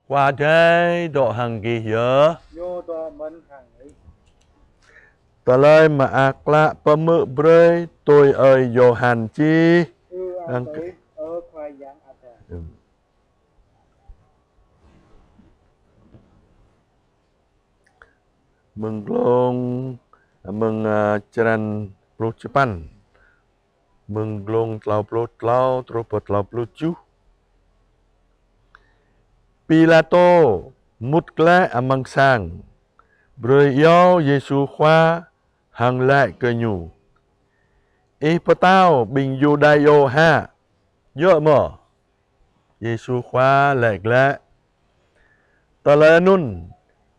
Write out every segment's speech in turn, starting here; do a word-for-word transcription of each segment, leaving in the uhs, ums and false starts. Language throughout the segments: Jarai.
Khua Adai dŏ hăng gih yơh. Ñu dŏ mơ̆n hăng ih. Tơlơi Mơak Klă pơhmư̆ brơi tui ơi Yôhan čih. Ư-ang kơ ih, ơ Khua Yang Adai. Mơ̆ng glông, mơ̆ng, ơ, črăn pluh čơpăn. Mơ̆ng glông klâo pluh klâo truh pơ klâo pluh tơjuh. Pilatô mŭt glaĭ amăng sang, brơi iâu Yêsu Khua hăng laĭ kơ Ñu: Ih pơtao ƀing Yudaiô hă? Djơ̆ mơ̆? Yêsu Khua laĭ glaĭ: Tơlơi anŭn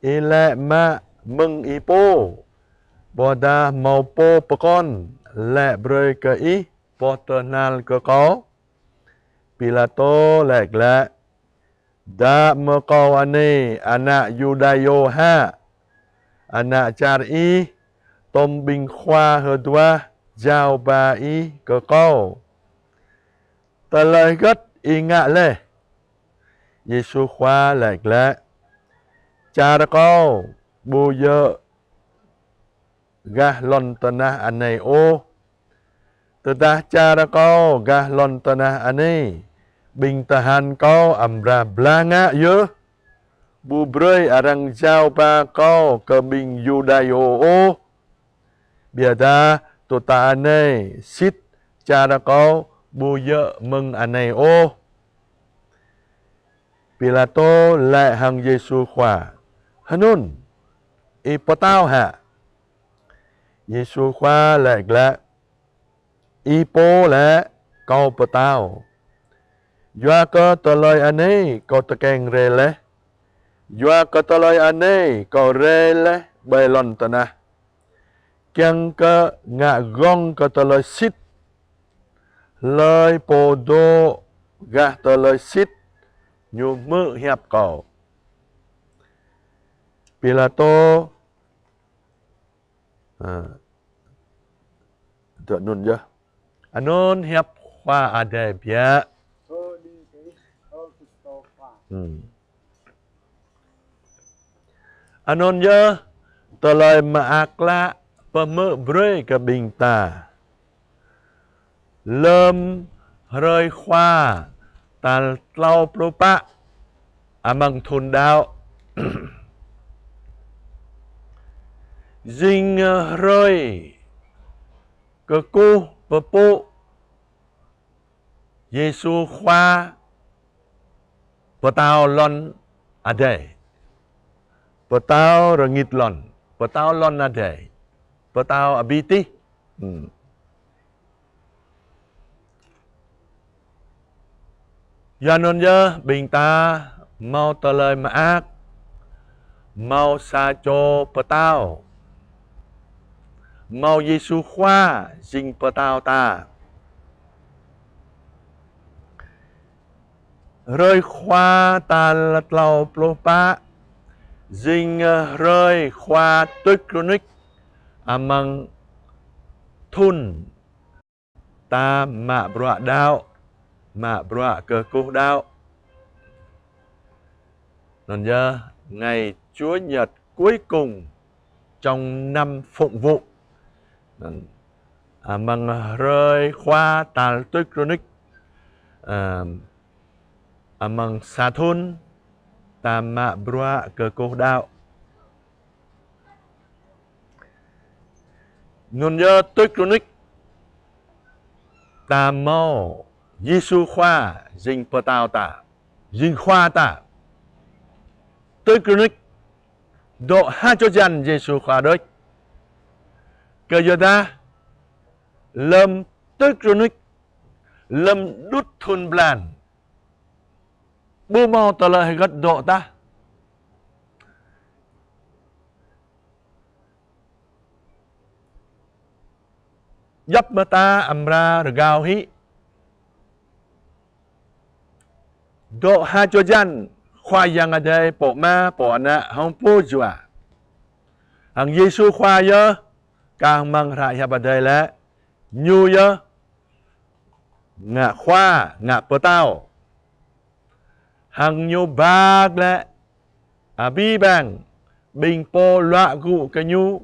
ih laĭ mă mơ̆ng ih pô, ƀôdah hmâo pô pơkŏn laĭ brơi kơ ih boh tơhnal kơ kâo? Pilatô laĭ glaĭ: Djơ̆ mơ̆ kâo anai ană Yudaiô hă? Ană čar ih, tơm ƀing khua hơduah jao ba ih kơ kâo. Tơlơi hơget ih ngă laih? Yêsu Khua laĭ glaĭ: Čar kâo ƀu djơ̆ gah lŏn tơnah anai ôh. Tơdah čar kâo gah lŏn tơnah anai, ƀing tơhan kâo amra blah ngă yơh, ƀu brơi arăng jao ba kâo kơ ƀing Yudaiô ôh. Biă dah tŭ ta anai, sĭt čar kâo ƀu djơ̆ mơ̆ng anai ôh. Pilatô laĭ hăng Yêsu Khua: Hơnŭn, ih pơtao hă? Yêsu Khua laĭ glaĭ: Ih pô laĭ kâo pơtao. Yua kơ tơlơi anai kâo tơkeng rai laih. Yua kơ tơlơi anai kâo rai laih ƀơi lŏn tơnah, kiăng kơ ngă gơ̆ng kơ tơlơi sĭt. Hlơi pô dŏ gah tơlơi sĭt, ñu hmư̆ hiăp kâo. Pilatô, a, dŏ anŭn yơh. Anŭn hiăp Khua Adai biă. Ơ, đi kơ ih, ơ Kristô Khua. Hmm. Anŭn yơh Tơlơi Mơak Klă pơhmư̆ brơi kơ ƀing ta. Lơm hrơi Khua tal klâo pluh pă amăng thŭn đăo, jing hrơi kơkuh pơpŭ Yêsu Khua pơtao lŏn adai, pơtao rơngit lŏn, pơtao lŏn adai, pơtao abih tih. Hmm. Yua anŭn yơh ƀing ta hmâo tơlơi mơak, hmâo sa čô pơtao, hmâo Yêsu Khua jing pơtao ta. Hrơi Khua tal klâo pluh pă jing hrơi Khua tuč rơnuč amăng thŭn ta mă bruă đăo, mă bruă kơkuh đăo. Anŭn yơh ngày Chúa Nhật cuối cùng trong năm phụng vụ. Anŭn, a, amăng hrơi Khua tal tuč rơnuč, a, amăng sa thŭn ta mă bruă kơkuh đăo. Anŭn yơh tuč rơnuč ta hmâo Yêsu Khua jing pơtao ta, jing Khua ta. Tuč rơnuč dŏ ha čô jăn Yêsu Khua đôč. Kơ yua dah lơm tuč rơnuč, lơm đŭt thŭn blan, ƀu hmâo tơlơi hơget dŏ tah. Djŏp mơta amra rơgao hĭ. Dŏ ha čô jăn Khua Yang Adai, Pô Ama, Pô Ană, hăng Pô Jua. Hăng Yêsu Khua yơh, kah amăng hră hiăp Adai laĭ, Ñu yơh ngă Khua, ngă pơtao. Hăng ñu ba glaĭ abih bang ƀing pô luă gŭ kơ ñu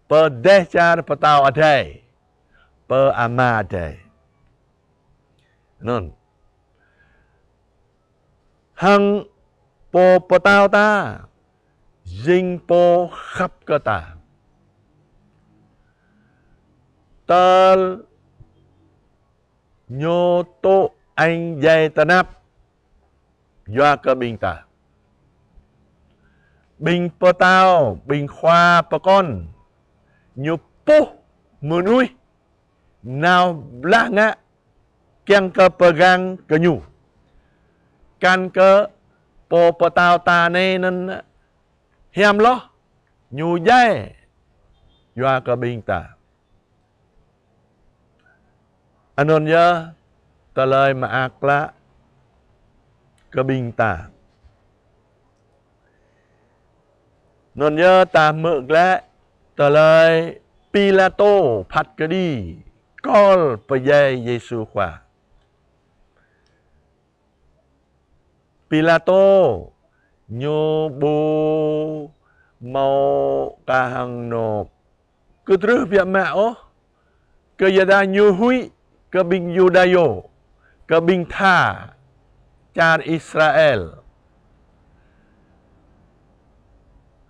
pơ dêh čar Pơtao Adai, pơ Ama Adai. Anŭn. Hăng Pô Pơtao ta jing Pô khăp kơ ta. Tơl ñu tŭ añ djai tơnap yua kơ ƀing ta. Ƀing pơtao, ƀing khua pơkŏn, ñu puh mơnuih nao blah ngă kiăng kơ pơgang kơ ñu. Kăn kơ Pô Pơtao ta anai anŭn hiam hloh, ñu djai yua kơ ƀing ta. Anŭn yơh tơlơi mơak klă kơ ƀing ta. Anŭn yơh ta hmư̆ glaĭ tơlơi Pilatô phat kơđi kol pơdjai Yêsu Khua. Pilatô ñu ƀu hmâo kah hăng anŏ kơtrưh biă mă ôh, kơ yua dah ñu huĭ kơ ƀing Yuđa yơh, kơ ƀing tha čar Israel.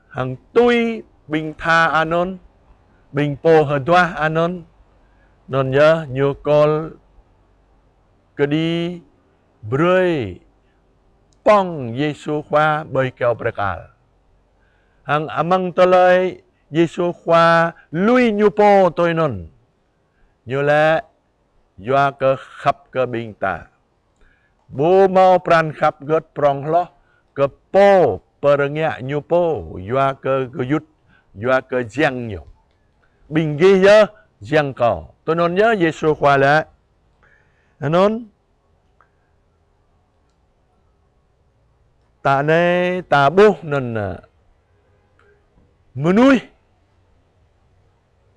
Hăng tui ƀing tha anŭn, ƀing pô hơduah anŭn, anŭn yơh ñu kol kơđi brơi pŏng Yêsu Khua ƀơi kơyâo bơrơkal. Hăng amăng tơlơi Yêsu Khua lui ñu pô tui anŭn, ñu laĭ yua kơ khăp kơ ƀing ta. Ƀu hmâo pran khăp gơ̆t prŏng hloh kơ pô pơrơngiă ñu pô yua kơ gơyut, yua kơ jiăng ñu. Ƀing gih yơh jiăng kâo. Tui anŭn yơh Yêsu Khua laĭ. Anŭn ta anai ta ƀuh anŭn, ơ, mơnuih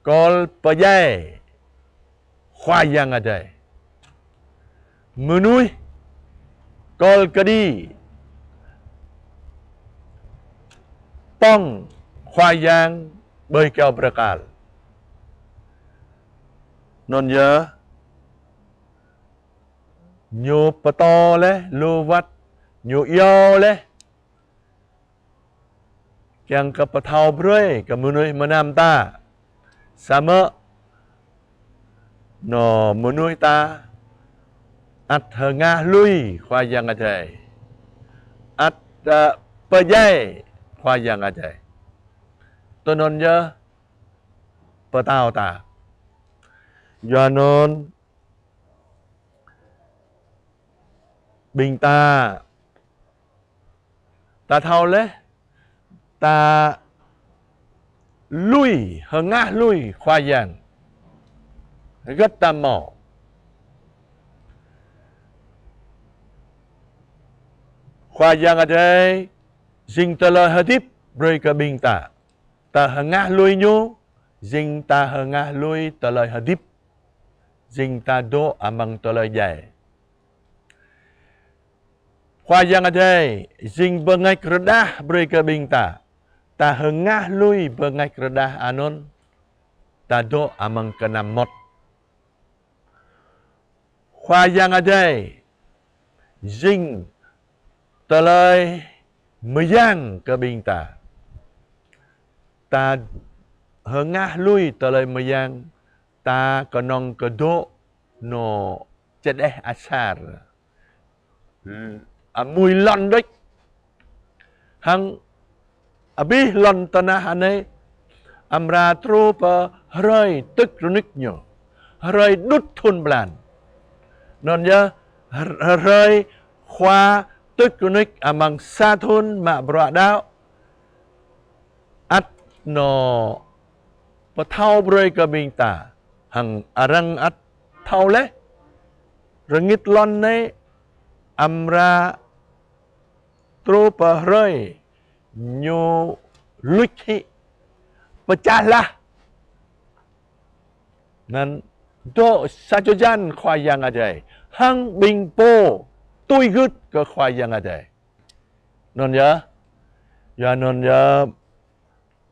kol pơdjai Khua Yang Adai. Mơnuih kol kơđi pŏng Khua Yang ƀơi kơyâo bơrơkal. Anŭn yơh ñu pơtô laih lu wăt, ñu iâu laih kiăng kơ pơthâo brơi kơ mơnuih mơnam ta. Samơ̆ anŏ mơnuih ta ăt hơngah lui Khua Yang Adai, ăt, ơ, pơdjai Khua Yang Adai. Tui anŭn yơh pơtao ta. Yua anŭn ƀing ta, ta thâo laih, ta lui, hơngah lui Khua Yang. Hơgĕt ta hmâo. Khua Yang Adai jing tơlơi hơdip brơi kơ ƀing ta. Ta hơngah lui ñu, jing ta hơngah lui tơlơi hơdip, jing ta dŏ amăng tơlơi djai. Khua Yang Adai jing bơngač rơđah brơi kơ ƀing ta. Ta hơngah lui bơngač rơđah anŭn, ta dŏ amăng kơnăm mơmŏt. Khua Yang Adai jing tơlơi mơyang kơ ƀing ta. Ta hơngah lui tơlơi mơyang, ta kơnơ̆ng kơ dŏ anŏ čơđeh asar. Amui lŏn đôč. Hăng abih lŏn tơnah anai amra truh pơ hrơi tơ̆k rơnuč ñu. Hrơi đŭt thŭn blan. Anŭn yơh hr-, hrơi Khua tơ̆k rơnuč amăng sa thŭn mă bruă đaŏ. Ăt anŏ pơthâo brơi kơ ƀing ta. Hăng arăng ăt thâo laih. Rơngit lŏn anai amra truh pơ hrơi ñu luč hĭ, pơčah hloh. Anŭn dŏ sa čô jăn Khua Yang Adai. Hăng ƀing pô tui gưt kơ Khua Yang Adai. Anŭn yơh, yua anŭn yơh,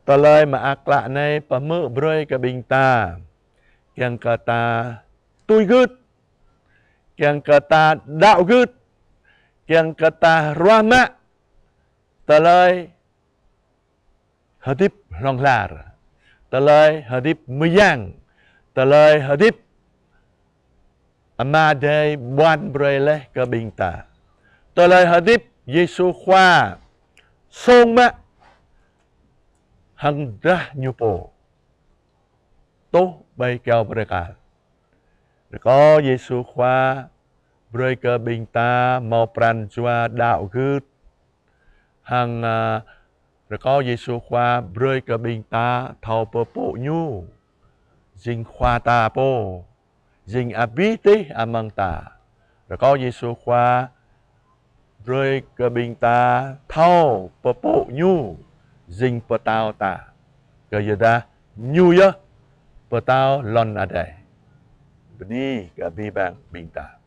tơlơi mơak klă anai pơhmư̆ brơi kơ ƀing ta, kiăng kơ ta tui gưt, kiăng kơ ta đaŏ gưt, kiăng kơ ta ruah mă tơlơi hơdip hlŏng lar, tơlơi hơdip mơyang, tơlơi hơdip Ama Adai ƀuăn brơi laih kơ ƀing ta, tơlơi hơdip Yêsu Khua song mă hăng drah Ñu pô tuh ƀơi kơyâo bơrơkal. Rơkâo Yêsu Khua brơi kơ ƀing ta hmâo pran jua đaŏ gưt, hăng, a, rơkâo Yêsu Khua brơi kơ ƀing ta thâo pơpŭ Ñu jing Khua ta pô, jing abih tih amăng ta. Rơkâo Yêsu Khua brơi kơ ƀing ta thâo pơpŭ Ñu jing Pơtao ta, kơ yua dah Ñu yơh Pơtao lŏn adai. Bơni kơ abih bang ƀing ta.